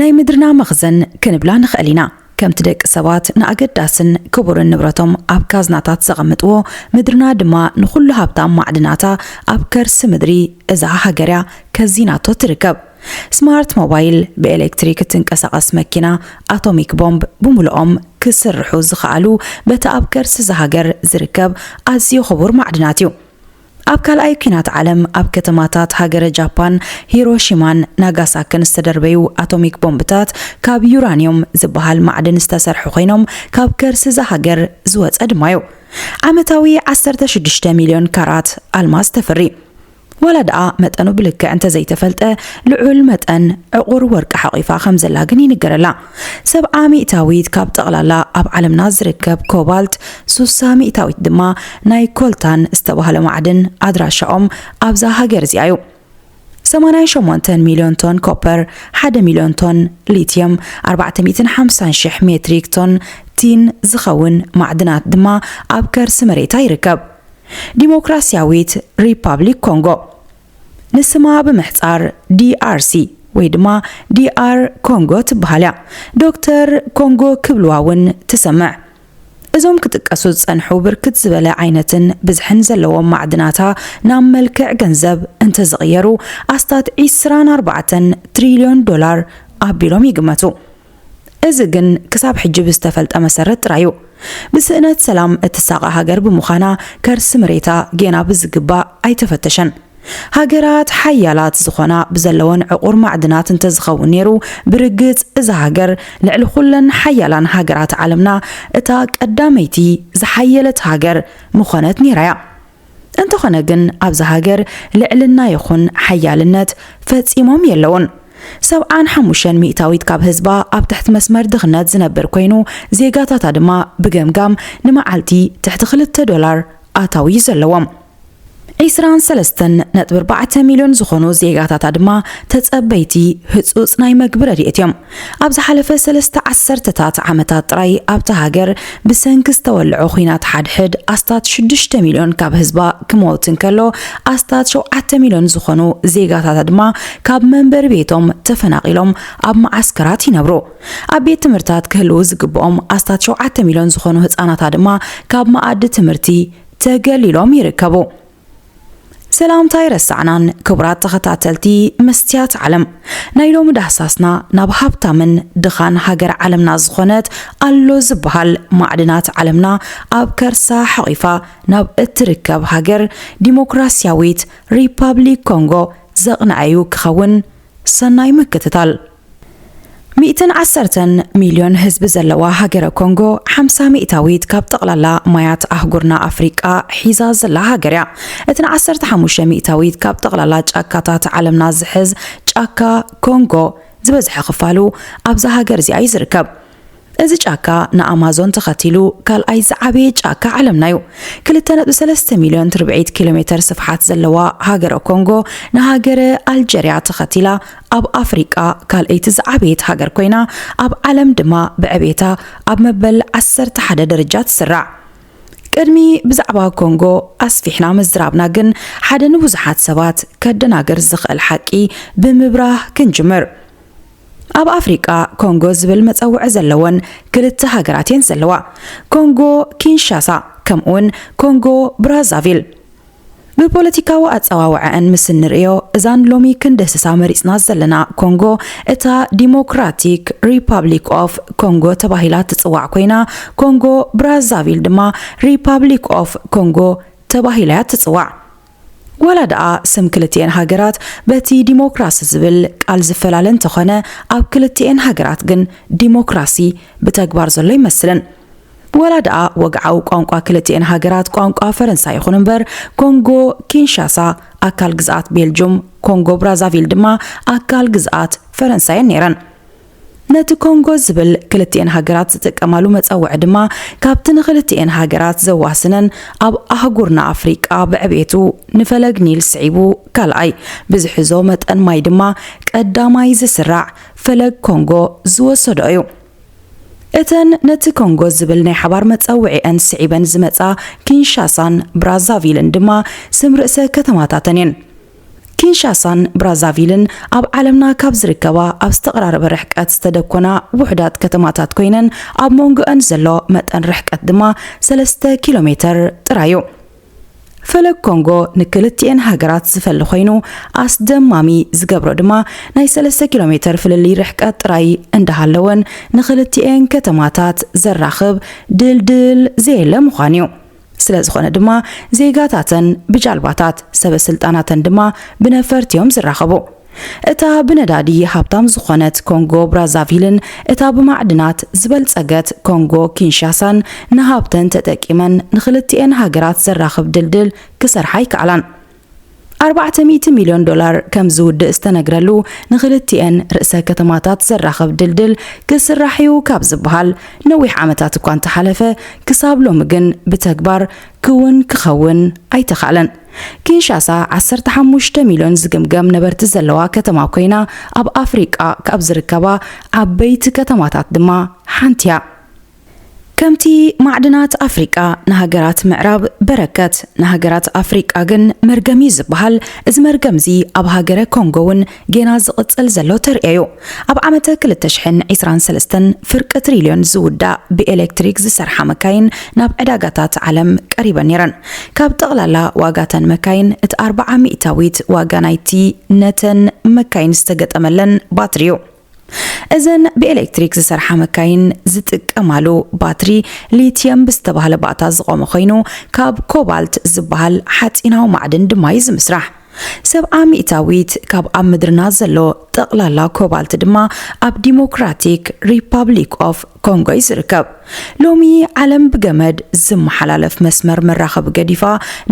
ናይ ምድርና መኽዘን ክንብላ ንኽእል ኢና። ከምቲ ደቂ ሰባት ንኣገዳስን ክቡርን ንብረቶም ኣብ ካዝናታት ዘቐምጥዎ፣ ምድርና ድማ ንኹሉ ሃብታም ማዕድናታ ኣብ ከርሲ ምድሪ እዛ ሃገር እያ ከዚናቶ ትርከብ። ስማርት ሞባይል፣ ብኤሌክትሪክ እትንቀሳቐስ መኪና፣ ኣቶሚክ ቦምብ ብምሉኦም ክስርሑ ዝኸኣሉ በቲ ኣብ ከርሲ እዛ ሃገር ዝርከብ ኣዝዩ ክቡር ማዕድናት እዩ። ኣብ ካልኣይ ኲናት ዓለም ኣብ ከተማታት ሃገረ ጃፓን ሂሮሺማን ናጋሳክን ዝተደርበዩ ኣቶሚክ ቦምብታት ካብ ዩራንዮም ዝበሃል ማዕድን ዝተሰርሑ ኮይኖም ካብ ከርሲ እዛ ሃገር ዝወጸ ድማ እዩ። ዓመታዊ ዓሰርተ ሽዱሽተ ሚልዮን ካራት ኣልማዝ ተፍሪ። ዋላ ደኣ መጠኑ ብልክዕ እንተዘይተፈልጠ፣ ልዑል መጠን ዕቑር ወርቂ ሓቒፋ ከም ዘላ ግን ይንገረላ። ሰብዓ ሚእታዊት ካብ ጠቕላላ ኣብ ዓለምና ዝርከብ ኮባልት፣ ሱሳ ሚእታዊት ድማ ናይ ኮልታን ዝተባህለ ማዕድን ኣድራሻኦም ኣብዛ ሃገር እዚኣ እዩ። ሰማንያን ሸሞንተን ሚልዮን ቶን ኮፐር፣ ሓደ ሚልዮን ቶን ሊትየም፣ ኣርባዕተ ሚእትን ሓምሳን ሽሕ ሜትሪክ ቶን ቲን ዝኸውን ማዕድናት ድማ ኣብ ከርሲ መሬታ ይርከብ። ዲሞክራስያዊት ሪፓብሊክ ኮንጎ፣ ንስማ ብምሕጻር ዲ ኣር ሲ ወይ ድማ ዲ ኣር ኮንጎ ትበሃል እያ። ዶክተር ኮንጎ ክብልዋ እውን ትሰምዕ። እዞም ክጥቀሱ ዝጸንሑ ብርክት ዝበለ ዓይነትን ብዝሕን ዘለዎም ማዕድናታ ናብ መልክዕ ገንዘብ እንተዝቕየሩ ኣስታት ዒስራን ኣርባዕተን ትሪልዮን ዶላር ኣቢሎም ይግመቱ። እዚ ግን ክሳብ ሕጂ ብዝተፈልጠ መሰረት ጥራይ እዩ። ብስእነት ሰላም እትሳቐ ሃገር ብምዃና ከርሲ መሬታ ጌና ብዝግባእ ኣይተፈተሸን። ሃገራት ሓያላት ዝኾና ብዘለወን ዕቑር ማዕድናት እንተዝኸውን ነይሩ፣ ብርግጽ እዛ ሃገር ልዕሊ ኩለን ሓያላን ሃገራት ዓለምና እታ ቀዳመይቲ ዝሓየለት ሃገር ምኾነት ነይራ እያ። እንተኾነ ግን ኣብዛ ሃገር ልዕልና ይኹን ሓያልነት ፈጺሞም የለውን። ሰብዓን ሓሙሽተን ሚእታዊት ካብ ህዝባ ኣብ ትሕቲ መስመር ድኽነት ዝነብር ኮይኑ፣ ዜጋታታ ድማ ብገምጋም ንመዓልቲ ትሕቲ ክልተ ዶላር ኣታዊ እዩ ዘለዎም። ዒስራን ሰለስተን ነጥቢ ኣርባዕተ ሚልዮን ዝኾኑ ዜጋታታ ድማ ተጸበይቲ ህጹጽ ናይ መግቢ ረድኤት እዮም። ኣብ ዝሓለፈ ሰለስተ ዓሰርተታት ዓመታት ጥራይ ኣብታ ሃገር ብሰንኪ ዝተወልዖ ኲናት ሓድሕድ ኣስታት ሽዱሽተ ሚልዮን ካብ ህዝባ ክመውት እንከሎ፣ ኣስታት ሸውዓተ ሚልዮን ዝኾኑ ዜጋታታ ድማ ካብ መንበሪ ቤቶም ተፈናቒሎም ኣብ መዓስከራት ይነብሩ። ኣብ ቤት ትምህርታት ክህልዉ ዝግብኦም ኣስታት ሸውዓተ ሚልዮን ዝኾኑ ህጻናታ ድማ ካብ መኣዲ ትምህርቲ ተገሊሎም ይርከቡ። ሰላምታ ኣይረሳዕናን ክቡራት ተኸታተልቲ መስትያት ዓለም። ናይ ሎሚ ዳህሳስና ናብ ሃብታምን ድኻን ሃገር ዓለምና ዝኾነት ኣሎ ዝበሃል ማዕድናት ዓለምና ኣብ ከርሳ ሓቒፋ ናብ እትርከብ ሃገር ዲሞክራስያዊት ሪፓብሊክ ኮንጎ ዘቕንዐ እዩ ክኸውን። ሰናይ ምክትታል። ሚእትን ዓሰርተን ሚልዮን ህዝቢ ዘለዋ ሃገረ ኮንጎ፣ ሓምሳ ሚእታዊት ካብ ጠቕላላ ማያት ኣህጉርና ኣፍሪቃ ሒዛ ዘላ ሃገር እያ። እተን ዓሰርተ ሓሙሽተ ሚእታዊት ካብ ጠቕላላ ጫካታት ዓለምና ዝሕዝ ጫካ ኮንጎ፣ ዝበዝሐ ክፋሉ ኣብዛ ሃገር እዚኣ እዩ ዝርከብ። እዚ ጫካ ንኣማዞን ተኸቲሉ ካልኣይ ዝዓበየ ጫካ ዓለምና እዩ። ክልተ ነጥቢ ሰለስተ ሚልዮን ትርብዒት ኪሎ ሜተር ስፍሓት ዘለዋ ሃገረ ኮንጎ ንሃገረ ኣልጀርያ ተኸቲላ ኣብ ኣፍሪቃ ካልኣይቲ ዝዓበየት ሃገር ኮይና፣ ኣብ ዓለም ድማ ብዕቤታ ኣብ መበል ዓሰርተ ሓደ ደረጃ ትስራዕ። ቅድሚ ብዛዕባ ኮንጎ ኣስፊሕና ምዝራብና ግን፣ ሓደ ንብዙሓት ሰባት ከደናግር ዝኽእል ሓቂ ብምብራህ ክንጅምር። ኣብ ኣፍሪቃ ኮንጎ ዝብል መጸውዒ ዘለወን ክልተ ሃገራት እየን ዘለዋ፣ ኮንጎ ኪንሻሳ ከምኡውን ኮንጎ ብራዛቪል። ብፖለቲካዊ ኣጸዋውዐአን ምስ እንርእዮ፣ እዛን ሎሚ ክንድህስሳ መሪጽና ዘለና ኮንጎ፣ እታ ዲሞክራቲክ ሪፓብሊክ ኦፍ ኮንጎ ተባሂላ ትጽዋዕ ኮይና፣ ኮንጎ ብራዛቪል ድማ ሪፓብሊክ ኦፍ ኮንጎ ተባሂላ እያ ትጽዋዕ። ዋላ ደኣ ስም ክልቲኤን ሃገራት በቲ ዲሞክራሲ ዝብል ቃል ዝፈላለ እንተኾነ፣ ኣብ ክልቲኤን ሃገራት ግን ዲሞክራሲ ብተግባር ዘሎ ኣይመስልን። ዋላ ደኣ ወግዓዊ ቋንቋ ክልቲኤን ሃገራት ቋንቋ ፈረንሳ ይኹን እምበር፣ ኮንጎ ኪንሻሳ ኣካል ግዝኣት ቤልጁም፣ ኮንጎ ብራዛቪል ድማ ኣካል ግዝኣት ፈረንሳ እየን ነይረን። ነቲ ኮንጎ ዝብል ክልቲኤን ሃገራት ዝጥቀማሉ መጸውዒ ድማ፣ ካብቲ ንክልቲኤን ሃገራት ዘዋስነን ኣብ ኣህጉርና ኣፍሪቃ ብዕቤቱ ንፈለግ ኒል ስዒቡ ካልኣይ፣ ብዝሕዞ መጠን ማይ ድማ ቀዳማይ ዝስራዕ ፈለግ ኮንጎ ዝወሰዶ እዩ። እተን ነቲ ኮንጎ ዝብል ናይ ሓባር መጸውዒአን ስዒበን ዝመጻ ኪንሻሳን ብራዛቪልን ድማ ስም ርእሰ ከተማታተን እየን። ኪንሻሳን ብራዛቪልን ኣብ ዓለምና ካብ ዝርከባ ኣብ ዝተቐራረበ ርሕቀት ዝተደኮና ውሑዳት ከተማታት ኮይነን፣ ኣብ መንጎአን ዘሎ መጠን ርሕቀት ድማ ሰለስተ ኪሎ ሜተር ጥራይ እዩ። ፈለግ ኮንጎ ንክልቲኤን ሃገራት ዝፈሊ ኮይኑ፣ ኣስደማሚ ዝገብሮ ድማ ናይ ሰለስተ ኪሎ ሜተር ፍልልይ ርሕቀት ጥራይ እንዳሃለወን፣ ንክልቲኤን ከተማታት ዘራኽብ ድልድል ዘየለ ምዃኑ እዩ። ስለ ዝኾነ ድማ ዜጋታተን ብጃልባታት፣ ሰበ ስልጣናተን ድማ ብነፈርቲ እዮም ዝራኸቡ። እታ ብነዳዲ ሃብታም ዝኾነት ኮንጎ ብራዛቪልን እታ ብማዕድናት ዝበልጸገት ኮንጎ ኪንሻሳን ንሃብተን ተጠቂመን ንክልቲኤን ሃገራት ዘራኽብ ድልድል ክሰርሓ ኣይከኣላን። ኣርባዕተ ሚእቲ ሚልዮን ዶላር ከም ዝውድእ ዝተነግረሉ ንክልቲኤን ርእሰ ከተማታት ዘራኽብ ድልድል ክስራሕ እዩ ካብ ዝበሃል ነዊሕ ዓመታት እኳ እንተሓለፈ፣ ክሳብ ሎሚ ግን ብተግባር ክውን ክኸውን ኣይተኻእለን። ኪንሻሳ ዓሰርተ ሓሙሽተ ሚልዮን ዝግምገም ነበርቲ ዘለዋ ከተማ ኮይና፣ ኣብ ኣፍሪቃ ካብ ዝርከባ ዓበይቲ ከተማታት ድማ ሓንቲ እያ። ከምቲ ማዕድናት ኣፍሪቃ ንሃገራት ምዕራብ በረከት፣ ንሃገራት ኣፍሪቃ ግን መርገም እዩ ዝበሃል፣ እዚ መርገም እዚ ኣብ ሃገረ ኮንጎ እውን ጌና ዝቕጽል ዘሎ ተርእዮ እዩ። ኣብ ዓመተ ክልተ ሽሕን ዕስራን ሰለስተን ፍርቂ ትሪልዮን ዝውዳእ ብኤሌክትሪክ ዝሰርሓ መካይን ናብ ዕዳጋታት ዓለም ቀሪበን ነይረን። ካብ ጠቕላላ ዋጋተን መካይን እቲ ኣርብዓ ሚእታዊት ዋጋ ናይቲ ነተን መካይን ዝተገጠመለን ባትሪ እዩ። እዘን ብኤሌክትሪክ ዝሰርሓ መካይን ዝጥቀማሉ ባትሪ ሊትየም ብዝተባህለ ባእታ ዝቖመ ኮይኑ፣ ካብ ኮባልት ዝበሃል ሓጺናዊ ማዕድን ድማ እዩ ዝምስራሕ። ሰብዓ ሚእታዊት ካብ ኣብ ምድርና ዘሎ ጠቕላላ ኮባልት ድማ ኣብ ዲሞክራቲክ ሪፓብሊክ ኦፍ ኮንጎ እዩ ዝርከብ። ሎሚ ዓለም ብገመድ ዝመሓላለፍ መስመር መራኸቢ ገዲፋ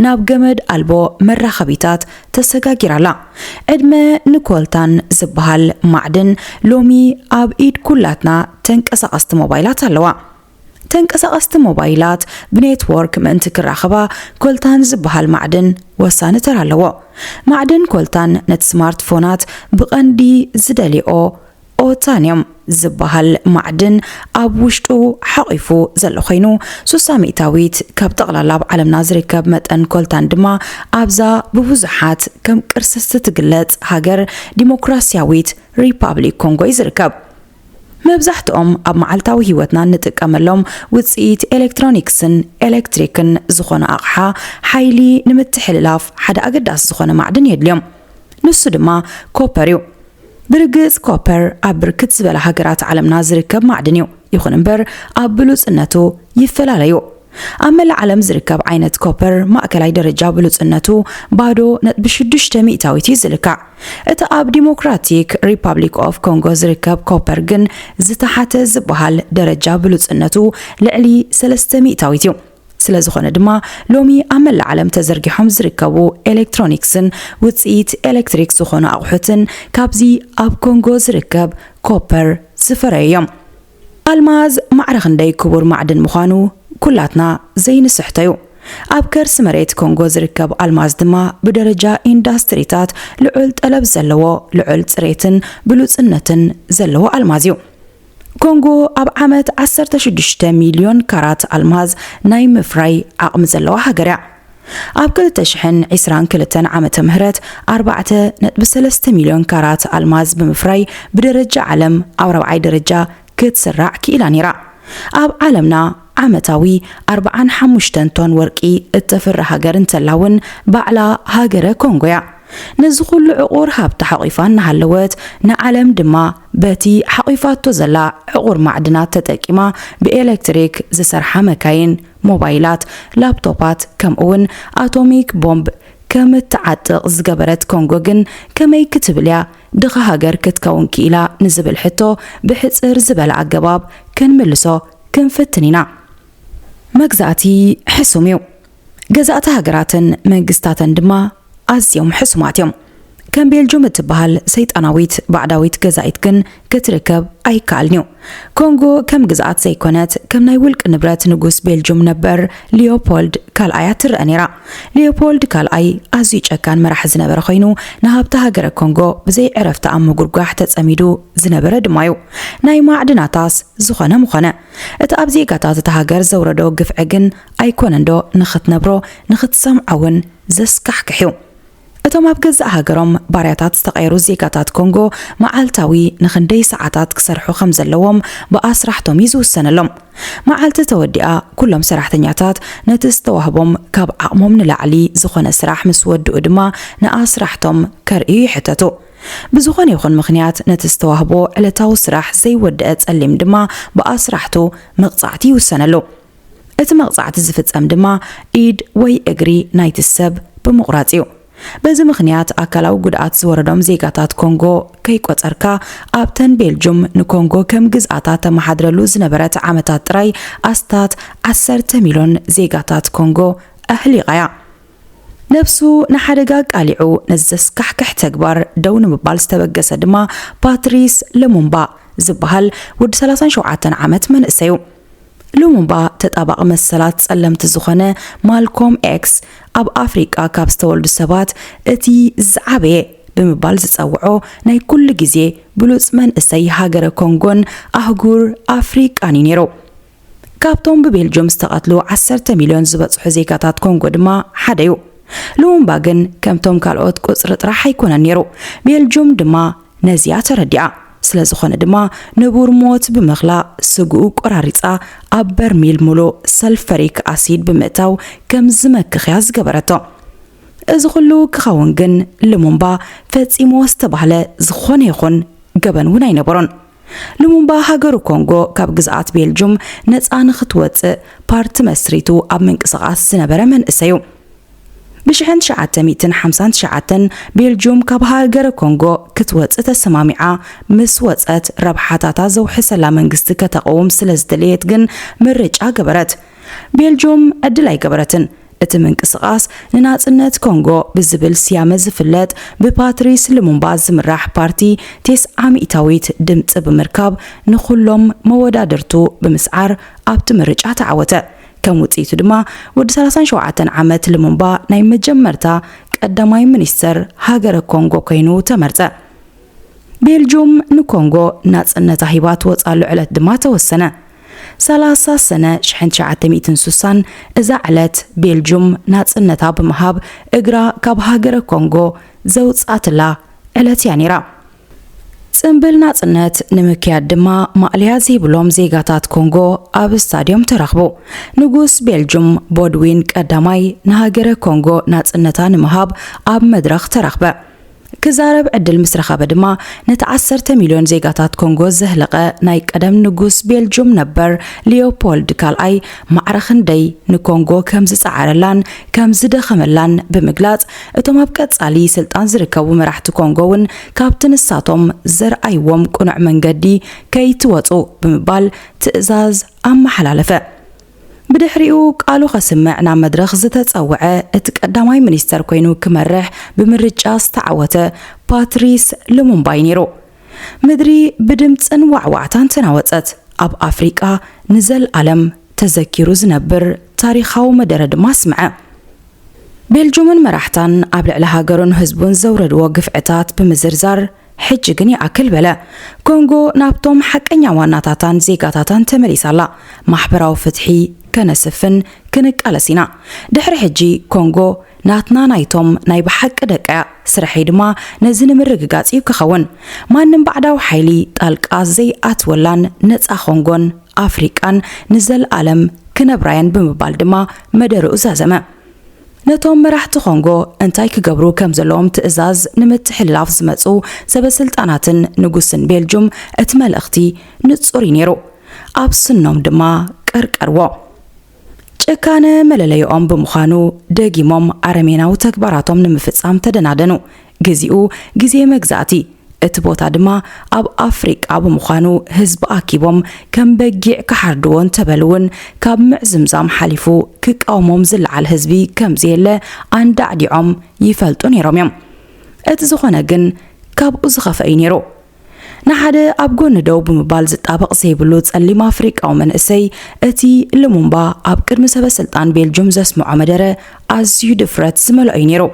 ናብ ገመድ ኣልቦ መራኸቢታት ተሰጋጊራ ኣላ። ዕድመ ንኮልታን ዝበሃል ማዕድን ሎሚ ኣብ ኢድ ኩላትና ተንቀሳቐስቲ ሞባይላት ኣለዋ። ተንቀሳቐስቲ ሞባይላት ብኔትወርክ ምእንቲ ክራኸባ ኮልታን ዝበሃል ማዕድን ወሳኒ ተራ ኣለዎ። ማዕድን ኮልታን ነቲ ስማርትፎናት ብቐንዲ ዝደልይኦ ኦታንዮም ዝበሃል ማዕድን ኣብ ውሽጡ ሓቒፉ ዘሎ ኮይኑ፣ ሱሳ ሚእታዊት ካብ ጠቕላላ ኣብ ዓለምና ዝርከብ መጠን ኮልታን ድማ ኣብዛ ብብዙሓት ከም ቅርስቲ ትግለጽ ሃገር ዲሞክራሲያዊት ሪፓብሊክ ኮንጎ እዩ ዝርከብ። መብዛሕትኦም ኣብ መዓልታዊ ህይወትና እንጥቀመሎም ውጽኢት ኤሌክትሮኒክስን ኤሌክትሪክን ዝኾነ ኣቕሓ ሓይሊ ንምትሕልላፍ ሓደ ኣገዳሲ ዝኾነ ማዕድን የድልዮም። ንሱ ድማ ኮፐር እዩ። ብርግጽ ኮፐር ኣብ ብርክት ዝበላ ሃገራት ዓለምና ዝርከብ ማዕድን እዩ። ይኹን እምበር ኣብ ብሉጽነቱ ይፈላለዩ። ኣብ መላእ ዓለም ዝርከብ ዓይነት ኮፐር ማእከላይ ደረጃ ብሉጽነቱ ባዶ ነጥቢ ሽዱሽተ ሚእታዊት እዩ ዝልካዕ። እቲ ኣብ ዲሞክራቲክ ሪፓብሊክ ኦፍ ኮንጎ ዝርከብ ኮፐር ግን ዝተሓተ ዝበሃል ደረጃ ብሉጽነቱ ልዕሊ ሰለስተ ሚእታዊት እዩ። ስለ ዝኾነ ድማ ሎሚ ኣብ መላእ ዓለም ተዘርጊሖም ዝርከቡ ኤሌክትሮኒክስን ውጽኢት ኤሌክትሪክ ዝኾኑ ኣቑሑትን ካብዚ ኣብ ኮንጎ ዝርከብ ኮፐር ዝፈረዩ እዮም። ኣልማዝ ማዕረ ክንደይ ክቡር ማዕድን ምዃኑ ኩላትና ዘይንስሕቶ እዩ። ኣብ ከርሲ መሬት ኮንጎ ዝርከብ ኣልማዝ ድማ ብደረጃ ኢንዳስትሪታት ልዑል ጠለብ ዘለዎ፣ ልዑል ጽሬትን ብሉጽነትን ዘለዎ ኣልማዝ እዩ። ኮንጎ ኣብ ዓመት ዓሰርተ ሽዱሽተ ሚልዮን ካራት ኣልማዝ ናይ ምፍራይ ዓቕሚ ዘለዋ ሃገር እያ። ኣብ ክልተ ሽሕን ዕስራን ክልተን ዓመተ ምህረት ኣርባዕተ ነጥቢ ሰለስተ ሚልዮን ካራት ኣልማዝ ብምፍራይ ብደረጃ ዓለም ኣብ ራብዓይ ደረጃ ክትስራዕ ክኢላ ነይራ። ኣብ ዓለምና ዓመታዊ ኣርብዓን ሓሙሽተን ቶን ወርቂ እተፍሪ ሃገር እንተላ እውን ባዕላ ሃገረ ኮንጎ እያ። ነዚ ኩሉ ዕቑር ሃብቲ ሓቒፋ እናሃለወት ንዓለም ድማ በቲ ሓቒፋቶ ዘላ ዕቑር ማዕድናት ተጠቂማ ብኤሌክትሪክ ዝሰርሓ መካይን፣ ሞባይላት፣ ላፕቶፓት ከምኡውን ኣቶሚክ ቦምብ ከም እትዓጥቕ ዝገበረት ኮንጎ ግን ከመይ ክትብል እያ ድኻ ሃገር ክትከውን ክኢላ ንዝብል ሕቶ ብሕጽር ዝበለ ኣገባብ ክንምልሶ ክንፍትን ኢና። መግዛእቲ ሕሱም እዩ። ገዛእቲ ሃገራትን መንግስታተን ድማ ኣዝዮም ሕሱማት እዮም። ከም ቤልጁም እትበሃል ሰይጣናዊት ባዕዳዊት ገዛኢት ግን ክትርከብ ኣይከኣልን እዩ። ኮንጎ ከም ግዝኣት ዘይኮነት ከም ናይ ውልቂ ንብረት ንጉስ ቤልጁም ነበር ሊዮፖልድ ካልኣያ ትረአ ነይራ። ሊዮፖልድ ካልኣይ ኣዝዩ ጨካን መራሒ ዝነበረ ኮይኑ ንሃብቲ ሃገረ ኮንጎ ብዘይ ዕረፍቲ ኣብ ምጉርጓሕ ተጸሚዱ ዝነበረ ድማ እዩ። ናይ ማዕድናታስ ዝኾነ ምኾነ እቲ ኣብ ዜጋታት እታ ሃገር ዘውረዶ ግፍዒ ግን ኣይኮነንዶ ንኽትነብሮ ንኽትሰምዖ እውን ዘስካሕክሕ እዩ። እቶም ኣብ ገዛእ ሃገሮም ባርያታት ዝተቐየሩ ዜጋታት ኮንጎ፣ መዓልታዊ ንኽንደይ ሰዓታት ክሰርሑ ከም ዘለዎም ብኣስራሕቶም እዩ ዝውሰነሎም። መዓልቲ ተወዲኣ፣ ኩሎም ሰራሕተኛታት ነቲ ዝተዋህቦም ካብ ዓቕሞም ንላዕሊ ዝኾነ ስራሕ ምስ ወድኡ ድማ፣ ንኣስራሕቶም ከርእዩ ይሕተቱ። ብዝኾነ ይኹን ምኽንያት፣ ነቲ ዝተዋህቦ ዕለታዊ ስራሕ ዘይወድአ ጸሊም ድማ፣ ብኣስራሕቱ መቕጻዕቲ ይውሰነሉ። እቲ መቕጻዕቲ ዝፍጸም ድማ፣ ኢድ ወይ እግሪ ናይቲ ሰብ ብምቑራጽ እዩ። በዚ ምኽንያት፣ ኣካላዊ ጉድኣት ዝወረዶም ዜጋታት ኮንጎ ከይቆጸርካ፣ ኣብተን ቤልጁም ንኮንጎ ከም ግዝኣታ ተመሓድረሉ ዝነበረት ዓመታት ጥራይ፣ ኣስታት ዓሰርተ ሚልዮን ዜጋታት ኮንጎ ኣህሊቓ እያ። ነብሱ ንሓደጋ ኣቃሊዑ ነዚ ዘስካሕክሕ ተግባር ደው ንምባል ዝተበገሰ ድማ፣ ፓትሪስ ልሙምባ ዝበሃል ወዲ ሰላሳን ሸውዓተን ዓመት መንእሰይ እዩ። ሉሙምባ፣ ተጣባቒ መሰላት ጸለምቲ ዝኾነ ማልኮም ኤክስ፣ ኣብ ኣፍሪቃ ካብ ዝተወልዱ ሰባት እቲ ዝዓበየ ብምባል ዝጸውዖ፣ ናይ ኩሉ ግዜ ብሉጽ መንእሰይ ሃገረ ኮንጎን ኣህጉር ኣፍሪቃን እዩ ነይሩ። ካብቶም ብቤልጅየም ዝተቐትሉ ዓሰርተ ሚልዮን ዝበጽሑ ዜጋታት ኮንጎ ድማ ሓደ እዩ። ሉሙምባ ግን ከምቶም ካልኦት ቁጽሪ ጥራሕ ኣይኮነን ነይሩ። ቤልጅየም ድማ ነዚኣ ተረዲኣ። ስለ ዝኾነ ድማ፣ ንቡር ሞት ብምኽላእ፣ ስግኡ ቆራሪጻ ኣብ በርሚል ምሉእ ሰልፈሪክ ኣሲድ ብምእታው ከም ዝመክኽ እያ ዝገበረቶ። እዚ ኩሉ ክኸውን ግን፣ ልሙምባ ፈጺሞ ዝተባህለ ዝኾነ ይኹን ገበን እውን ኣይነበሮን። ልሙምባ፣ ሃገሩ ኮንጎ ካብ ግዝኣት ቤልጁም ነጻ ንኽትወጽእ ፓርቲ መስሪቱ ኣብ ምንቅስቓስ ዝነበረ መንእሰይ እዩ። ብሽሕን ትሽዓተ ሚእትን ሓምሳን ትሽዓተን፣ ቤልጁም ካብ ሃገረ ኮንጎ ክትወጽእ ተሰማሚዓ። ምስ ወጸት፣ ረብሓታታ ዘውሕሰላ መንግስቲ ከተቐውም ስለ ዝደለየት ግን፣ ምርጫ ገበረት። ቤልጁም ዕድል ኣይገበረትን። እቲ ምንቅስቓስ ንናጽነት ኮንጎ ብዝብል ስያመ ዝፍለጥ፣ ብፓትሪስ ልሙምባ ዝምራሕ ፓርቲ፣ ቴስዓ ሚእታዊት ድምጺ ብምርካብ፣ ንኹሎም መወዳድርቱ ብምስዓር ኣብቲ ምርጫ ተዓወተ። ከም ውጽኢቱ ድማ፣ ወዲ ሰላሳን ሸውዓተን ዓመት ልሙምባ ናይ መጀመርታ ቀዳማይ ሚኒስተር ሃገረ ኮንጎ ኮይኑ ተመርጸ። ቤልጁም ንኮንጎ ናጽነታ ሂባ ትወጻሉ ዕለት ድማ ተወሰነ። ሰላሳ ሰነ ሽሕን ትሽዓተ ሚእትን ሱሳን፣ እዛ ዕለት ቤልጁም ናጽነታ ብምሃብ እግራ ካብ ሃገረ ኮንጎ ዘውጻትላ ዕለት እያ ነይራ። ጽምብል ናጽነት ንምክያድ ድማ፣ ማእለያ ዘይብሎም ዜጋታት ኮንጎ ኣብ ስታድዮም ተረኽቡ። ንጉስ ቤልጁም ቦድዊን ቀዳማይ ንሃገረ ኮንጎ ናጽነታ ንምሃብ ኣብ መድረኽ ተረኽበ። ክዛረብ ዕድል ምስ ረኸበ ድማ፣ ነቲ ዓሰርተ ሚልዮን ዜጋታት ኮንጎ ዘህለቐ ናይ ቀደም ንጉስ ቤልጁም ነበር ሊዮፖልድ ካልኣይ፣ ማዕረ ክንደይ ንኮንጎ ከም ዝጸዓረላን ከም ዝደኸመላን ብምግላጽ፣ እቶም ኣብ ቀጻሊ ስልጣን ዝርከቡ መራሕቲ ኮንጎ እውን ካብቲ ንሳቶም ዘርኣይዎም ቅኑዕ መንገዲ ከይትወጹ ብምባል ትእዛዝ ኣመሓላለፈ። ብድሕሪኡ ቃሉ ከስምዕ ናብ መድረኽ ዝተጸውዐ፣ እቲ ቀዳማይ ሚኒስተር ኮይኑ ክመርሕ ብምርጫ ዝተዓወተ ፓትሪስ ልሙምባ እዩ ነይሩ። ምድሪ ብድምጽን ዋዕዋዕታን ተናወጸት። ኣብ ኣፍሪቃ ንዘልኣለም ተዘኪሩ ዝነብር ታሪኻዊ መደረ ድማ ኣስምዐ። ቤልጁምን መራሕታን ኣብ ልዕሊ ሃገሩን ህዝቡን ዘውረድዎ ግፍዕታት ብምዝርዛር፣ ሕጂ ግን ይኣክል በለ። ኮንጎ ናብቶም ሓቀኛ ዋናታታን ዜጋታታን ተመሊሳ ኣላ። ማሕበራዊ ፍትሒ ከነስፍን ክንቃለስ ኢና። ድሕሪ ሕጂ ኮንጎ ናትና፣ ናይቶም ናይ ብሓቂ ደቃ እያ። ስርሐይ ድማ ነዚ ንምርግጋጽ እዩ ክኸውን። ማንም ባዕዳዊ ሓይሊ ጣልቃ ዘይኣትወላን ነጻ ኮንጎን ኣፍሪቃን ንዘልኣለም ክነብራየን ብምባል ድማ መደርኡ ዛዘመ። ነቶም መራሕቲ ኮንጎ እንታይ ክገብሩ ከም ዘለዎም ትእዛዝ ንምትሕልላፍ ዝመጹ ሰበስልጣናትን ንጉስን ቤልጁም፣ እቲ መልእኽቲ ንጹር እዩ ነይሩ። ኣብ ስኖም ድማ ቀርቀርዎ። ጭካነ መለለይኦም ብምዃኑ፣ ደጊሞም ኣረሜናዊ ተግባራቶም ንምፍጻም ተደናደኑ። ግዜኡ ግዜ መግዛእቲ፣ እቲ ቦታ ድማ ኣብ ኣፍሪቃ ብምዃኑ፣ ህዝቢ ኣኪቦም ከም በጊዕ ክሓርድዎ እንተበሉ እውን፣ ካብ ምዕዝምዛም ሓሊፉ ክቃወሞም ዝለዓል ህዝቢ ከም ዘየለ ኣንዳዕዲዖም ይፈልጡ ነይሮም እዮም። እቲ ዝኾነ ግን፣ ካብኡ ዝኸፍአ እዩ ነይሩ። ንሓደ ኣብ ጎኒ ደው ብምባል ዝጣበቕ ዘይብሉ ጸሊም ኣፍሪቃዊ መንእሰይ፣ እቲ ልሙምባ ኣብ ቅድሚ ሰበ ስልጣን ቤልጁም ዘስምዖ መደረ ኣዝዩ ድፍረት ዝመልኦ እዩ ነይሩ።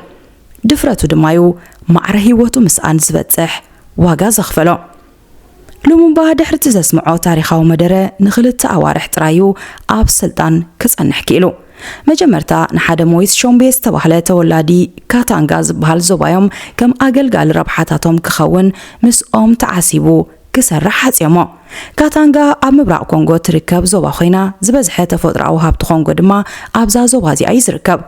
ድፍረቱ ድማ እዩ ማዕረ ህይወቱ ምስኣን ዝበጽሕ ዋጋ ዘኽፈሎ። ሉሙምባ ድሕሪ እቲ ዘስምዖ ታሪኻዊ መደረ ንኽልተ ኣዋርሕ ጥራይ እዩ ኣብ ስልጣን ክጸንሕ ክኢሉ። መጀመርታ ንሓደ ሞይስ ሾምቤ ዝተባህለ ተወላዲ ካታንጋ ዝበሃል ዞባዮም ከም ኣገልጋሊ ረብሓታቶም ክኸውን ምስኦም ተዓሲቡ ክሰርሕ ሓጽዮሞ። ካታንጋ ኣብ ምብራቕ ኮንጎ ትርከብ ዞባ ኮይና፣ ዝበዝሐ ተፈጥሮኣዊ ሃብቲ ኮንጎ ድማ ኣብዛ ዞባ እዚኣ እዩ ዝርከብ።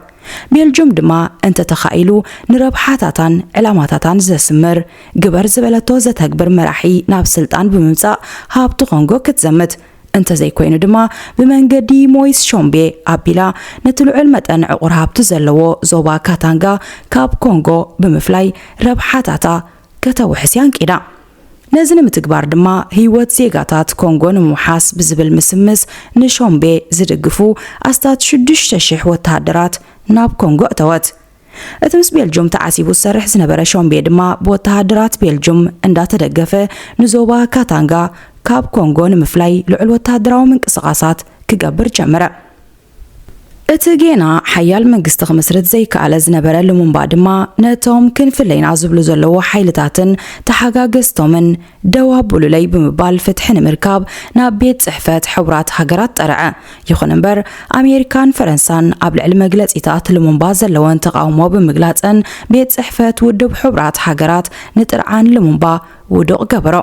ቤልጁም ድማ እንተተኻኢሉ ንረብሓታታን ዕላማታታን ዘስምር፣ ግበር ዝበለቶ ዘተግብር መራሒ ናብ ስልጣን ብምምጻእ ሃብቲ ኮንጎ ክትዘምት፣ እንተዘይኮይኑ ድማ ብመንገዲ ሞይስ ሾምቤ ኣቢላ ነቲ ልዑል መጠን ዕቑር ሃብቲ ዘለዎ ዞባ ካታንጋ ካብ ኮንጎ ብምፍላይ ረብሓታታ ከተውሕስ ኣንቂዳ። ነዚ ንምትግባር ድማ ህይወት ዜጋታት ኮንጎ ንምውሓስ ብዝብል ምስምስ ንሾምቤ ዝድግፉ ኣስታት ሽዱሽተ ሽሕ ወተሃደራት ናብ ኮንጎ እተወት። እቲ ምስ ቤልጁም ተዓሲቡ ዝሰርሕ ዝነበረ ሾምቤ ድማ ብወተሃደራት ቤልጁም እንዳተደገፈ ንዞባ ካታንጋ ካብ ኮንጎ ንምፍላይ ልዑል ወተሃደራዊ ምንቅስቓሳት ክገብር ጀመረ። እቲ ጌና ሓያል መንግስቲ ክምስርት ዘይከኣለ ዝነበረ ሉሙምባ ድማ ነቶም ክንፍለይና ዝብሉ ዘለዉ ሓይልታትን ተሓጋገዝቶምን ደው ኣብሉለይ ብምባል ፍትሒ ንምርካብ ናብ ቤት ጽሕፈት ሕቡራት ሃገራት ጠርዐ። ይኹን እምበር ኣሜሪካን ፈረንሳን ኣብ ልዕሊ መግለጺታት ሉሙምባ ዘለወን ተቓውሞ ብምግላጸን ቤት ጽሕፈት ውድብ ሕቡራት ሃገራት ንጥርዓን ሉሙምባ ውዱቕ ገበሮ።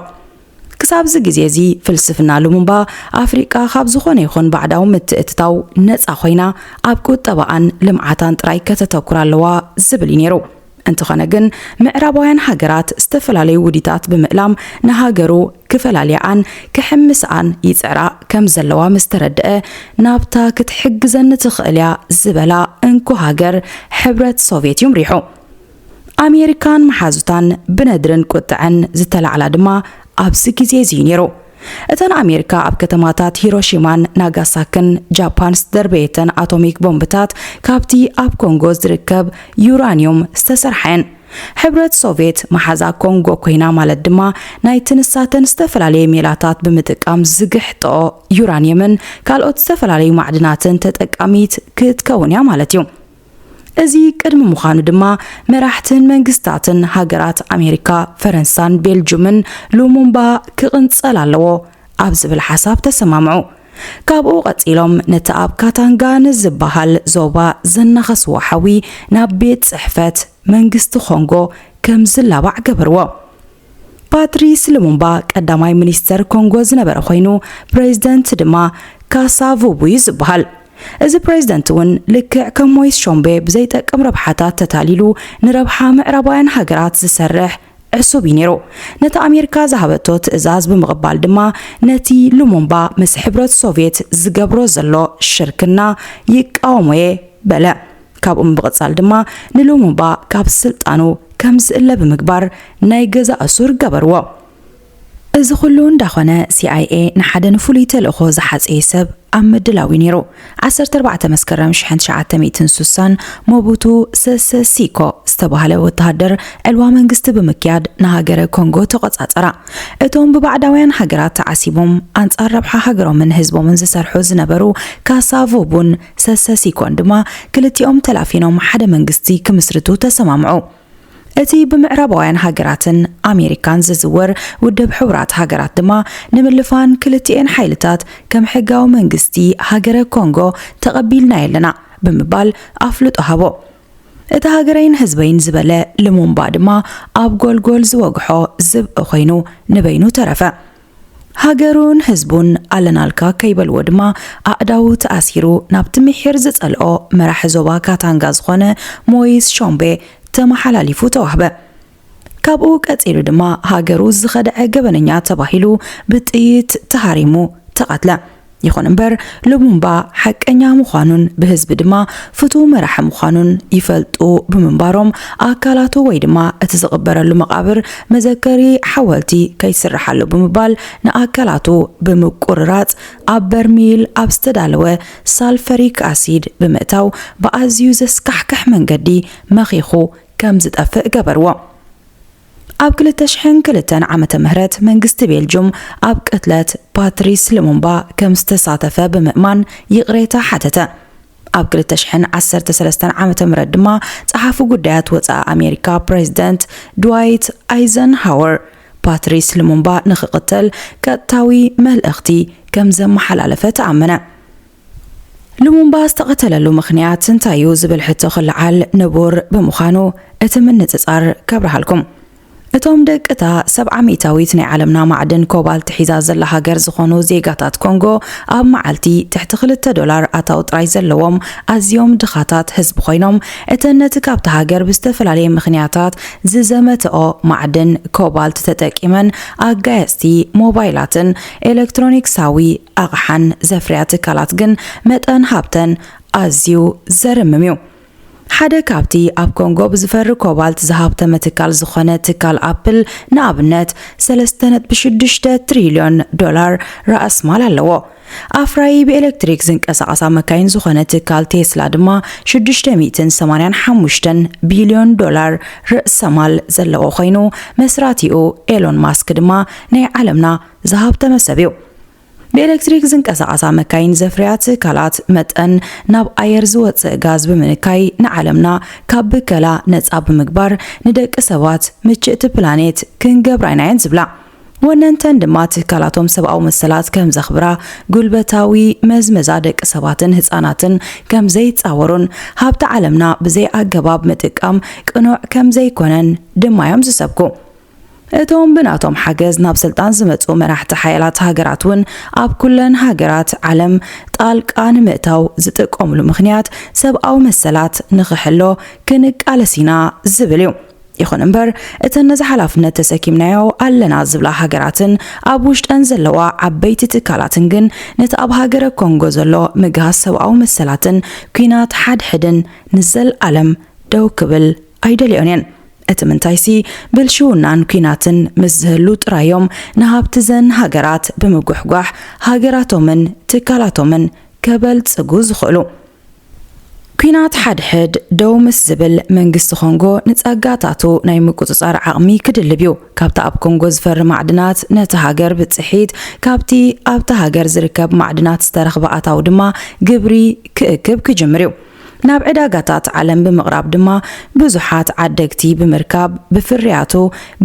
ክሳብዚ ግዜ እዚ ፍልስፍና ሉሙምባ ኣፍሪቃ ካብ ዝኾነ ይኹን ባዕዳዊ ምትእትታው ነጻ ኮይና ኣብ ቁጠባኣን ልምዓታን ጥራይ ከተተኩር ኣለዋ ዝብል እዩ ነይሩ። እንተኾነ ግን ምዕራባውያን ሃገራት ዝተፈላለዩ ውዲታት ብምእላም ንሃገሩ ክፈላልያኣን ክሕምስኣን ይጽዕራ ከም ዘለዋ ምስ ተረድአ ናብታ ክትሕግዘኒ ትኽእል እያ ዝበላ እንኮ ሃገር ሕብረት ሶቭየት እዩ ምሪሑ። ኣሜሪካን መሓዙታን ብነድርን ቁጥዐን ዝተላዕላ ድማ ኣብዚ ግዜ እዚ እዩ ነይሩ። እተን ኣሜሪካ ኣብ ከተማታት ሂሮሺማን ናጋሳክን ጃፓን ዝደርበየተን ኣቶሚክ ቦምብታት ካብቲ ኣብ ኮንጎ ዝርከብ ዩራኒዩም ዝተሰርሓ እየን። ሕብረት ሶቭየት መሓዛ ኮንጎ ኮይና ማለት ድማ ናይቲ ንሳተን ዝተፈላለየ ሜላታት ብምጥቃም ዝግሕጠኦ ዩራኒየምን ካልኦት ዝተፈላለዩ ማዕድናትን ተጠቃሚት ክትከውን እያ ማለት እዩ። እዚ ቅድሚ ምዃኑ ድማ መራሕትን መንግስታትን ሃገራት ኣሜሪካ፣ ፈረንሳን ቤልጁምን ሉሙምባ ክቕንጸል ኣለዎ ኣብ ዝብል ሓሳብ ተሰማምዑ። ካብኡ ቀጺሎም ነቲ ኣብ ካታንጋ ንዝበሃል ዞባ ዘናኸስዎ ሓዊ ናብ ቤት ጽሕፈት መንግስቲ ኮንጎ ከም ዝላባዕ ገበርዎ። ፓትሪስ ሉሙምባ ቀዳማይ ሚኒስተር ኮንጎ ዝነበረ ኮይኑ፣ ፕሬዝደንት ድማ ካሳቩቡ እዩ ዝበሃል። እዚ ፕሬዝደንት እውን ልክዕ ከም ሞይስ ሾምቤ ብዘይጠቅም ረብሓታት ተታሊሉ ንረብሓ ምዕራባውያን ሃገራት ዝሰርሕ ዕሱብ እዩ ነይሩ። ነቲ ኣሜሪካ ዝሃበቶ ትእዛዝ ብምቕባል ድማ ነቲ ሉሙምባ ምስ ሕብረት ሶቭየት ዝገብሮ ዘሎ ሽርክና ይቃወሞ'የ በለ። ካብኡ ብምቕጻል ድማ ንሉሙምባ ካብ ስልጣኑ ከም ዝእለ ብምግባር ናይ ገዛ እሱር ገበርዎ። እዚ ኩሉ እንዳኾነ ሲ ኣይ ኤ ንሓደ ንፍሉይ ተልእኾ ዝሓጸየ ሰብ ኣብ ምድላው እዩ ነይሩ። ዓሰርተ ኣርባዕተ መስከረም ሽሕን ትሽዓተ ሚእትን ስሳን ሞቡቱ ሰሰ ሲኮ ዝተባህለ ወተሃደር ዕልዋ መንግስቲ ብምክያድ ንሃገረ ኮንጎ ተቖጻጸራ። እቶም ብባዕዳውያን ሃገራት ተዓሲቦም ኣንጻር ረብሓ ሃገሮምን ህዝቦምን ዝሰርሑ ዝነበሩ ካሳቮቡን ሰሰሲኮን ድማ ክልቲኦም ተላፊኖም ሓደ መንግስቲ ክምስርቱ ተሰማምዑ። እቲ ብምዕራባውያን ሃገራትን ኣሜሪካን ዝዝወር ውድብ ሕቡራት ሃገራት ድማ ንምልፋን ክልቲኤን ሓይልታት ከም ሕጋዊ መንግስቲ ሃገረ ኮንጎ ተቐቢልናዮ ኣለና ብምባል ኣፍልጦ ሃቦ። እቲ ሃገረይን ህዝበይን ዝበለ ልሙምባ ድማ ኣብ ጎልጎል ዝወግሖ ዝብኢ ኮይኑ ንበይኑ ተረፈ። ሃገሩን ህዝቡን ኣለናልካ ከይበልዎ ድማ ኣእዳዉ ተኣሲሩ ናብቲ ምሒር ዝጸልኦ መራሒ ዞባ ካታንጋ ዝኾነ ሞይስ ሾምቤ ተመሓላሊፉ ተዋህበ። ካብኡ ቀጺሉ ድማ ሃገሩ ዝኸድዐ ገበነኛ ተባሂሉ ብጥይት ተሃሪሙ ተቐትለ። ይኹን እምበር ሉሙምባ ሓቀኛ ምዃኑን ብህዝቢ ድማ ፍቱው መራሒ ምዃኑን ይፈልጡ ብምንባሮም ኣካላቱ ወይ ድማ እቲ ዝቕበረሉ መቓብር መዘከሪ ሓወልቲ ከይስርሓሉ ብምባል ንኣካላቱ ብምቁርራጽ ኣብ በርሚል ኣብ ዝተዳለወ ሳልፈሪክ ኣሲድ ብምእታው ብኣዝዩ ዘስካሕክሕ መንገዲ መኺኹ ከም ዝጠፍእ ገበርዎ። ኣብ ክልተ ሽሕን ክልተን ዓመተ ምህረት መንግስቲ ቤልጁም ኣብ ቅትለት ፓትሪስ ልሙምባ ከም ዝተሳተፈ ብምእማን ይቕሬታ ሓተተ። ኣብ ክልተ ሽሕን ዓሰርተ ሰለስተን ዓመተ ምህረት ድማ ጸሓፊ ጉዳያት ወጻኢ ኣሜሪካ ፕሬዚደንት ድዋይት ኣይዘንሃወር ፓትሪስ ልሙምባ ንኽቕተል ቀጥታዊ መልእኽቲ ከም ዘመሓላለፈ ተኣመነ። ሉሙምባ ዝተቐተለሉ ምኽንያት እንታይ እዩ ዝብል ሕቶ ክለዓል ንቡር ብምዃኑ፣ እቲ ምንጽጻር ከብርሃልኩም። እቶም ደቂ እታ ሰብዓ ሚእታዊት ናይ ዓለምና ማዕድን ኮባልት ሒዛ ዘላ ሃገር ዝኾኑ ዜጋታት ኮንጎ፣ ኣብ መዓልቲ ትሕቲ ክልተ ዶላር ኣታዊ ጥራይ ዘለዎም ኣዝዮም ድኻታት ህዝቢ ኮይኖም፣ እተን ነቲ ካብታ ሃገር ብዝተፈላለየ ምኽንያታት ዝዘመተኦ ማዕድን ኮባልት ተጠቂመን ኣጋየጽቲ ሞባይላትን ኤሌክትሮኒክሳዊ ኣቕሓን ዘፍርያ ትካላት ግን መጠን ሃብተን ኣዝዩ ዘርምም እዩ። ሓደ ካብቲ ኣብ ኮንጎ ብዝፈሪ ኮባልት ዝሃብተመ ትካል ዝኾነ ትካል ኣፕል ንኣብነት ሰለስተ ነጥቢ ሽዱሽተ ትሪልዮን ዶላር ራእስማል ኣለዎ። ኣፍራዪ ብኤሌክትሪክ ዝንቀሳቐሳ መካይን ዝኾነ ትካል ቴስላ ድማ ሽዱሽተ ሚእትን ሰማንያን ሓሙሽተን ቢልዮን ዶላር ርእሰማል ዘለዎ ኮይኑ፣ መስራቲኡ ኤሎን ማስክ ድማ ናይ ዓለምና ዝሃብተመ ሰብ እዩ። ብኤሌክትሪክ ዝንቀሳቐሳ መካይን ዘፍርያ ትካላት መጠን ናብ ኣየር ዝወጽእ ጋዝ ብምንካይ ንዓለምና ካብ ብከላ ነጻ ብምግባር ንደቂ ሰባት ምችእቲ ፕላኔት ክንገብራ ኢና እየን ዝብላ። ወነንተን ድማ ትካላቶም ሰብኣዊ መሰላት ከም ዘኽብራ፣ ጉልበታዊ መዝመዛ ደቂ ሰባትን ህጻናትን ከም ዘይጻወሩን ሃብቲ ዓለምና ብዘይ ኣገባብ ምጥቃም ቅኑዕ ከም ዘይኮነን ድማ እዮም ዝሰብኩ። እቶም ብናቶም ሓገዝ ናብ ስልጣን ዝመጹ መራሕቲ ሓያላት ሃገራት እውን ኣብ ኩለን ሃገራት ዓለም ጣልቃ ንምእታው ዝጥቀምሉ ምኽንያት ሰብኣዊ መሰላት ንኽሕሎ ክንቃለስ ኢና ዝብል እዩ። ይኹን እምበር እተን ነዚ ሓላፍነት ተሰኪምናዮ ኣለና ዝብላ ሃገራትን ኣብ ውሽጠን ዘለዋ ዓበይቲ ትካላትን ግን ነቲ ኣብ ሃገረ ኮንጎ ዘሎ ምግሃስ ሰብኣዊ መሰላትን ኲናት ሓድሕድን ንዘልኣለም ደው ክብል ኣይደልዮን እየን። እቲ ምንታይሲ ብልሽውናን ኲናትን ምስ ዝህሉ ጥራዮም ንሃብቲ ዘን ሃገራት ብምጉሕጓሕ ሃገራቶምን ትካላቶምን ከበልጽጉ ዝኽእሉ። ኲናት ሓድሕድ ደው ምስ ዝብል መንግስቲ ኮንጎ ንጸጋታቱ ናይ ምቁጽጻር ዓቕሚ ክድልብ እዩ። ካብቲ ኣብ ኮንጎ ዝፈሪ ማዕድናት ነቲ ሃገር ብጽሒት፣ ካብቲ ኣብቲ ሃገር ዝርከብ ማዕድናት ዝተረኽበ ኣታዊ ድማ ግብሪ ክእክብ ክጅምር እዩ። ናብ ዕዳጋታት ዓለም ብምቕራብ ድማ ብዙሓት ዓደግቲ ብምርካብ ብፍርያቱ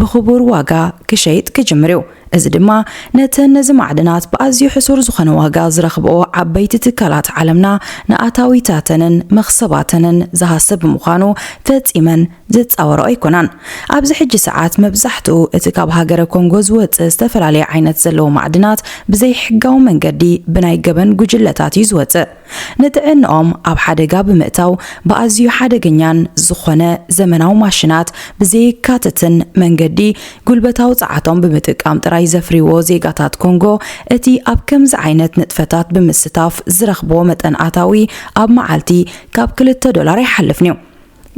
ብኽቡር ዋጋ ክሸይጥ ክጅምር እዩ። እዚ ድማ ነተን ነዚ ማዕድናት ብኣዝዩ ሕሱር ዝኾነ ዋጋ ዝረኽብኦ ዓበይቲ ትካላት ዓለምና ንኣታዊታተንን መኽሰባተንን ዝሃስብ ብምዃኑ ፈጺመን ዝጻወሮ ኣይኮናን። ኣብዚ ሕጂ ሰዓት መብዛሕትኡ እቲ ካብ ሃገረ ኮንጎ ዝወጽእ ዝተፈላለየ ዓይነት ዘለዎ ማዕድናት ብዘይሕጋዊ መንገዲ ብናይ ገበን ጉጅለታት እዩ ዝወጽእ። ንጥዕንኦም ኣብ ሓደጋ ብምእታው ብኣዝዩ ሓደገኛን ዝኾነ ዘመናዊ ማሽናት ብዘየካትትን መንገዲ ጉልበታዊ ጸዓቶም ብምጥቃም ጥራይ ዘፍርይዎ ዜጋታት ኮንጎ እቲ ኣብ ከምዚ ዓይነት ንጥፈታት ብምስታፍ ዝረኽብዎ መጠን ኣታዊ ኣብ መዓልቲ ካብ ክልተ ዶላር ኣይሓልፍን እዩ።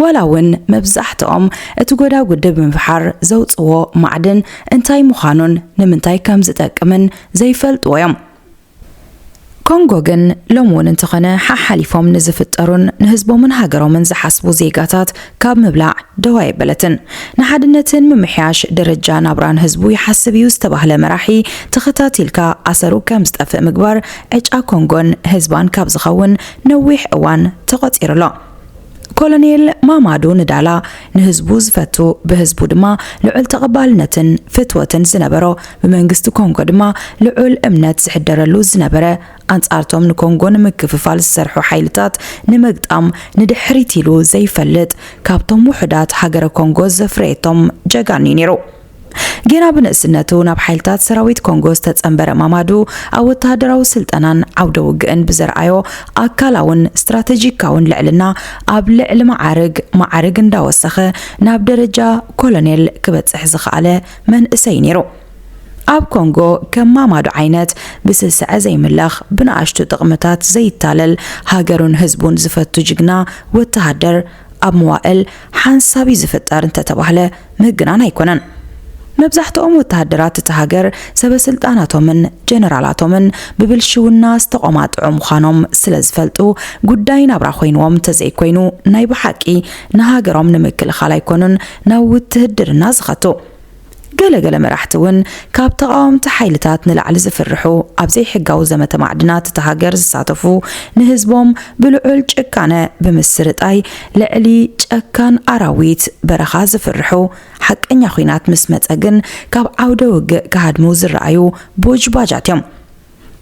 ዋላ እውን መብዛሕትኦም እቲ ጎዳጉዲ ብምፍሓር ዘውጽዎ ማዕድን እንታይ ምዃኑን ንምንታይ ከም ዝጠቅምን ዘይፈልጥዎ እዮም። ኮንጎ ግን ሎሚ እውን እንተኾነ ሓሓሊፎም ንዝፍጠሩን ንህዝቦምን ሃገሮምን ዝሓስቡ ዜጋታት ካብ ምብላዕ ደው ኣይበለትን። ንሓድነትን ምምሕያሽ ደረጃ ናብራን ህዝቡ ይሓስብ እዩ ዝተባህለ መራሒ ተኸታቲልካ ኣሰሩ ከም ዝጠፍእ ምግባር ዕጫ ኮንጎን ህዝባን ካብ ዝኸውን ነዊሕ እዋን ተቖጺሩ ኣሎ። ኮሎኔል ማማዱ ንዳላ ንህዝቡ ዝፈቱ፣ ብህዝቡ ድማ ልዑል ተቐባልነትን ፍትወትን ዝነበሮ፣ ብመንግስቲ ኮንጎ ድማ ልዑል እምነት ዝሕደረሉ ዝነበረ፣ ኣንጻርቶም ንኮንጎ ንምክፍፋል ዝሰርሑ ሓይልታት ንምግጣም ንድሕሪት ኢሉ ዘይፈልጥ፣ ካብቶም ውሑዳት ሃገረ ኮንጎ ዘፍረየቶም ጀጋኑ እዩ ነይሩ። ጌና ብንእስነቱ ናብ ሓይልታት ሰራዊት ኮንጎ ዝተጸንበረ ማማዱ፣ ኣብ ወተሃደራዊ ስልጠናን ዓውደ ውግእን ብዘርኣዮ ኣካላውን ስትራተጂካውን ልዕልና፣ ኣብ ልዕሊ መዓርግ መዓርግ እንዳወሰኸ ናብ ደረጃ ኮሎኔል ክበጽሕ ዝኸኣለ መንእሰይ ነይሩ። ኣብ ኮንጎ ከም ማማዱ ዓይነት ብስስዐ ዘይምለኽ፣ ብንኣሽቱ ጥቕምታት ዘይታለል፣ ሃገሩን ህዝቡን ዝፈቱ ጅግና ወተሃደር ኣብ መዋእል ሓንሳብ እዩ ዝፍጠር እንተተባህለ ምግናን ኣይኮነን። መብዛሕትኦም ወተሃደራት እታ ሃገር ሰበ ስልጣናቶምን ጀነራላቶምን ብብልሽውና ዝተቖማጥዑ ምዃኖም ስለ ዝፈልጡ፣ ጉዳይ ናብራ ኮይንዎም እንተዘይኮይኑ፣ ናይ ብሓቂ ንሃገሮም ንምክልኻል ኣይኮኑን ናብ ውትህድርና ዝኸቱ። ገለ ገለ መራሕቲ እውን ካብ ተቓወምቲ ሓይልታት ንላዕሊ ዝፍርሑ፣ ኣብ ዘይሕጋዊ ዘመተ ማዕድናት እታ ሃገር ዝሳተፉ፣ ንህዝቦም ብልዑል ጭካነ ብምስርጣይ ልዕሊ ጨካን ኣራዊት በረኻ ዝፍርሑ፣ ሓቀኛ ኲናት ምስ መጸ ግን ካብ ዓውደ ውግእ ክሃድሙ ዝረኣዩ ቦጅባጃት እዮም።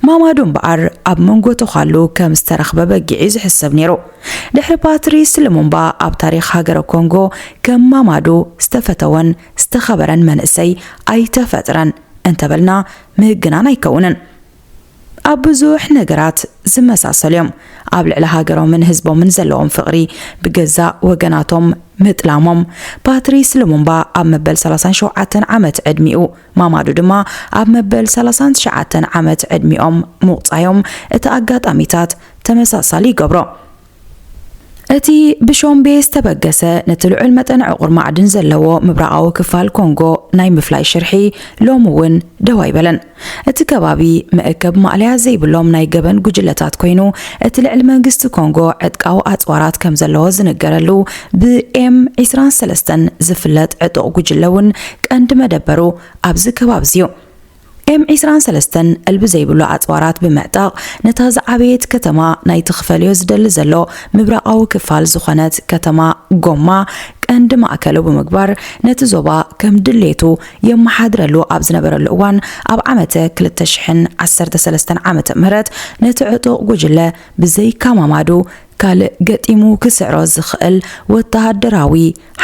ማማዱ እምበኣር ኣብ መንጎ ተዃሉ ከም ዝተረኽበ በጊዕ እዩ ዝሕሰብ ነይሩ። ድሕሪ ፓትሪስ ሉሙምባ ኣብ ታሪኽ ሃገረ ኮንጎ ከም ማማዱ ዝተፈተወን ዝተኸበረን መንእሰይ ኣይተፈጥረን እንተበልና ምህግናን ኣይከውንን። ኣብ ብዙሕ ነገራት ዝመሳሰሉ እዮም። ኣብ ልዕሊ ሃገሮምን ህዝቦምን ዘለዎም ፍቕሪ፣ ብገዛእ ወገናቶም ምጥላሞም። ፓትሪስ ሉሙምባ ኣብ መበል ሰላሳን ሸውዓተን ዓመት ዕድሚኡ፣ ማማዱ ድማ ኣብ መበል ሰላሳን ትሽዓተን ዓመት ዕድሚኦም ምቑጻዮም እቲ ኣጋጣሚታት ተመሳሳሊ ይገብሮ። እቲ ብሾምቤ ዝተበገሰ ነቲ ልዑል መጠን ዕቑር ማዕድን ዘለዎ ምብራቓዊ ክፋል ኮንጎ ናይ ምፍላይ ሽርሒ ሎሚ እውን ደው ኣይበለን። እቲ ከባቢ መእከብ ማእለያ ዘይብሎም ናይ ገበን ጉጅለታት ኮይኑ፣ እቲ ልዕሊ መንግስቲ ኮንጎ ዕጥቃዊ ኣጽዋራት ከም ዘለዎ ዝንገረሉ ብኤም ዒስራን ሰለስተን ዝፍለጥ ዕጡቕ ጉጅለ እውን ቀንዲ መደበሩ ኣብዚ ከባቢ እዩ። ኤም ዒስራን ሰለስተን እልቢ ዘይብሉ ኣጽዋራት ብምዕጣቕ፣ ነታ ዝዓበየት ከተማ ናይቲ ክፈልዮ ዝደሊ ዘሎ ምብራቓዊ ክፋል ዝኾነት ከተማ ጎማ ቀንዲ ማእከሉ ብምግባር፣ ነቲ ዞባ ከም ድሌቱ የመሓድረሉ ኣብ ዝነበረሉ እዋን፣ ኣብ ዓመተ ክልተ ሽሕን ዓሰርተ ሰለስተን ዓመተ ምህረት ነቲ ዕጡቕ ጉጅለ ብዘይካ ማማዱ ካልእ ገጢሙ ክስዕሮ ዝኽእል ወተሃደራዊ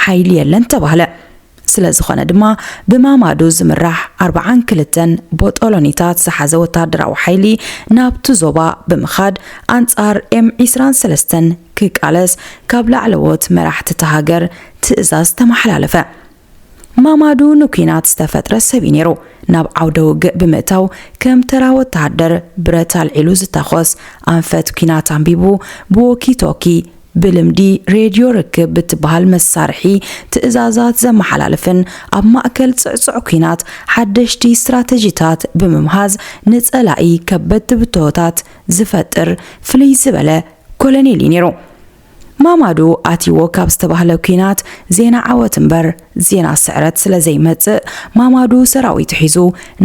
ሓይሊ የለን ተባህለ። ስለ ዝኾነ ድማ፣ ብማማዱ ዝምራሕ ኣርብዓን ክልተን ቦጦሎኒታት ዝሓዘ ወተሃደራዊ ሓይሊ ናብቲ ዞባ ብምኻድ፣ ኣንጻር ኤም ዒስራን ሰለስተን ክቃለስ ካብ ላዕለዎት መራሕቲ እታ ሃገር ትእዛዝ ተመሓላለፈ። ማማዱ ንኲናት ዝተፈጥረ ሰብ እዩ ነይሩ። ናብ ዓውደ ውግእ ብምእታው፣ ከም ተራ ወተሃደር ብረት ኣልዒሉ ዝታኾስ፣ ኣንፈት ኲናት ኣንቢቡ፣ ብዎኪቶኪ፣ ብልምዲ ሬድዮ ርክብ ብትበሃል መሳርሒ ትእዛዛት ዘመሓላልፍን ኣብ ማእከል ጽዕጹዕ ኲናት ሓደሽቲ ስትራተጂታት ብምምሃዝ ንጸላኢ ከበድቲ ብትሆታት ዝፈጥር ፍልይ ዝበለ ኮሎኔል እዩ ነይሩ። ማማዱ ኣትይዎ ካብ ዝተባህለ ኲናት ዜና ዓወት እምበር ዜና ስዕረት ስለ ዘይመጽእ፣ ማማዱ ሰራዊቱ ሒዙ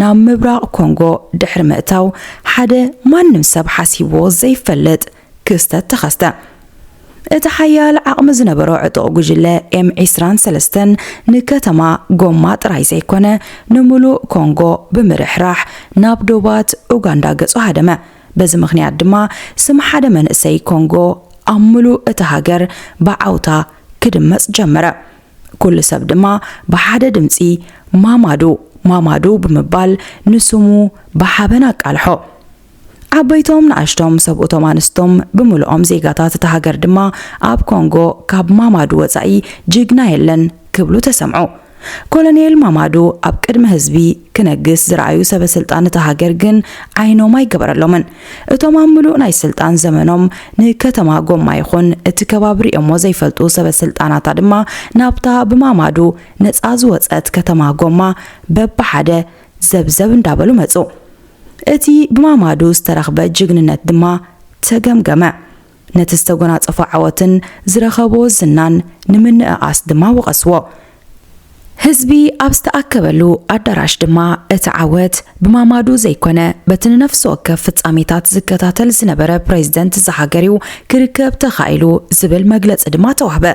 ናብ ምብራቕ ኮንጎ ድሕሪ ምእታው፣ ሓደ ማንም ሰብ ሓሲብዎ ዘይፈልጥ ክስተት ተኸስተ። እቲ ሓያል ዓቕሚ ዝነበሮ ዕጡቕ ጉጅለ ኤም ዒስራን ሰለስተን ንከተማ ጎማ ጥራይ ዘይኮነ፣ ንምሉእ ኮንጎ ብምርሕራሕ ናብ ዶባት ኡጋንዳ ገጹ ሃደመ። በዚ ምኽንያት ድማ ስም ሓደ መንእሰይ ኮንጎ ኣብ ምሉእ እታ ሃገር ብዓውታ ክድመጽ ጀመረ። ኩሉ ሰብ ድማ ብሓደ ድምጺ "ማማዱ፣ ማማዱ" ብምባል ንስሙ ብሓበን ኣቃልሖ። ዓበይቶም ንኣሽቶም፣ ሰብኡቶም ኣንስቶም፣ ብምሉኦም ዜጋታት እታ ሃገር ድማ ኣብ ኮንጎ ካብ ማማዱ ወጻኢ ጅግና የለን ክብሉ ተሰምዑ። ኮሎኔል ማማዱ ኣብ ቅድሚ ህዝቢ ክነግስ ዝረኣዩ ሰበ ስልጣን እታ ሃገር ግን ዓይኖም ኣይገበረሎምን። እቶም ኣብ ምሉእ ናይ ስልጣን ዘመኖም ንከተማ ጎማ ይኹን እቲ ከባቢ ሪኦሞ ዘይፈልጡ ሰበ ስልጣናታ ድማ ናብታ ብማማዱ ነጻ ዝወጸት ከተማ ጎማ በብሓደ ዘብዘብ እንዳበሉ መጹ። እቲ ብማማዱ ዝተረኽበ ጅግንነት ድማ ተገምገመ። ነቲ ዝተጎናጸፎ ዓወትን ዝረኸቦ ዝናን ንምንእኣስ ድማ ወቐስዎ። ህዝቢ ኣብ ዝተኣከበሉ ኣዳራሽ ድማ እቲ ዓወት ብማማዱ ዘይኮነ በቲ ንነፍሲ ወከፍ ፍጻሜታት ዝከታተል ዝነበረ ፕሬዝደንት እዛ ሃገር እዩ ክርከብ ተኻኢሉ ዝብል መግለጺ ድማ ተዋህበ።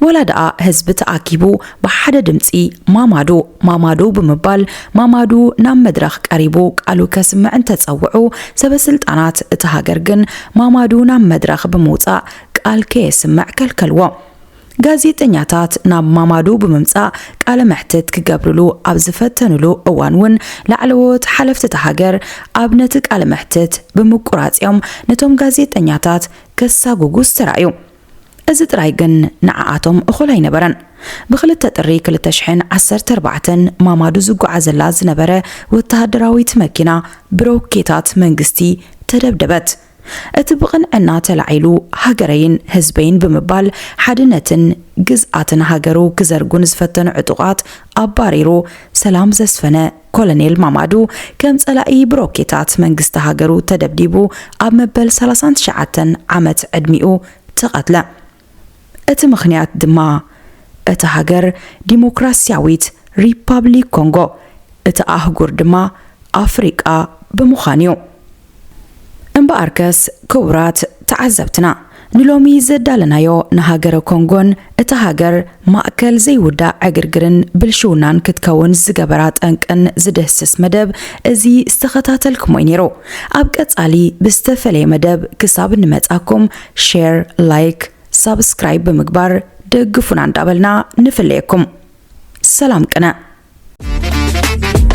ወላ ደኣ ህዝቢ ተኣኪቡ ብሓደ ድምጺ "ማማዱ፣ ማማዱ" ብምባል፣ ማማዱ ናብ መድረኽ ቀሪቡ ቃሉ ከስምዕ እንተጸውዑ፣ ሰበ ስልጣናት እታ ሃገር ግን ማማዱ ናብ መድረኽ ብምውጻእ ቃል ከየስምዕ ከልከልዎ። ጋዜጠኛታት ናብ ማማዱ ብምምጻእ ቃለ መሕትት ክገብርሉ ኣብ ዝፈተኑሉ እዋን እውን፣ ላዕለዎት ሓለፍቲ እታ ሃገር ኣብ ነቲ ቃለ መሕትት ብምቁራጽ እዮም ነቶም ጋዜጠኛታት ከሳጉጉ ዝተራእዩ። እዚ ጥራይ ግን ንዓኣቶም እኹል ኣይነበረን። ብክልተ ጥሪ ክልተ ሽሕን ዓሰርተ ኣርባዕተን ማማዱ ዝጓዓዘላ ዝነበረ ወተሃደራዊት መኪና ብሮኬታት መንግስቲ ተደብደበት። እቲ ብቕንዕና ተላዒሉ ሃገረይን ህዝበይን ብምባል ሓድነትን ግዝኣትን ሃገሩ ክዘርጉ ንዝፈተኑ ዕጡቓት ኣባሪሩ ሰላም ዘስፈነ ኮሎኔል ማማዱ፣ ከም ጸላኢ ብሮኬታት መንግስቲ ሃገሩ ተደብዲቡ ኣብ መበል ሰላሳን ትሽዓተን ዓመት ዕድሚኡ ተቐትለ። እቲ ምኽንያት ድማ እታ ሃገር ዲሞክራስያዊት ሪፓብሊክ ኮንጎ፣ እቲ ኣህጉር ድማ ኣፍሪቃ ብምዃን እዩ። እምበኣርከስ ክቡራት ተዓዘብትና፣ ንሎሚ ዘዳለናዮ ንሃገረ ኮንጎን እታ ሃገር ማእከል ዘይውዳእ ዕግርግርን ብልሽውናን ክትከውን ዝገበራ ጠንቅን ዝድህስስ መደብ፣ እዚ ዝተኸታተልኩሞ እዩ ነይሩ። ኣብ ቀጻሊ ብዝተፈለየ መደብ ክሳብ እንመጻኩም፣ ሼር፣ ላይክ፣ ሳብስክራይብ ብምግባር ደግፉና እንዳበልና ንፍለየኩም። ሰላም ቅነ።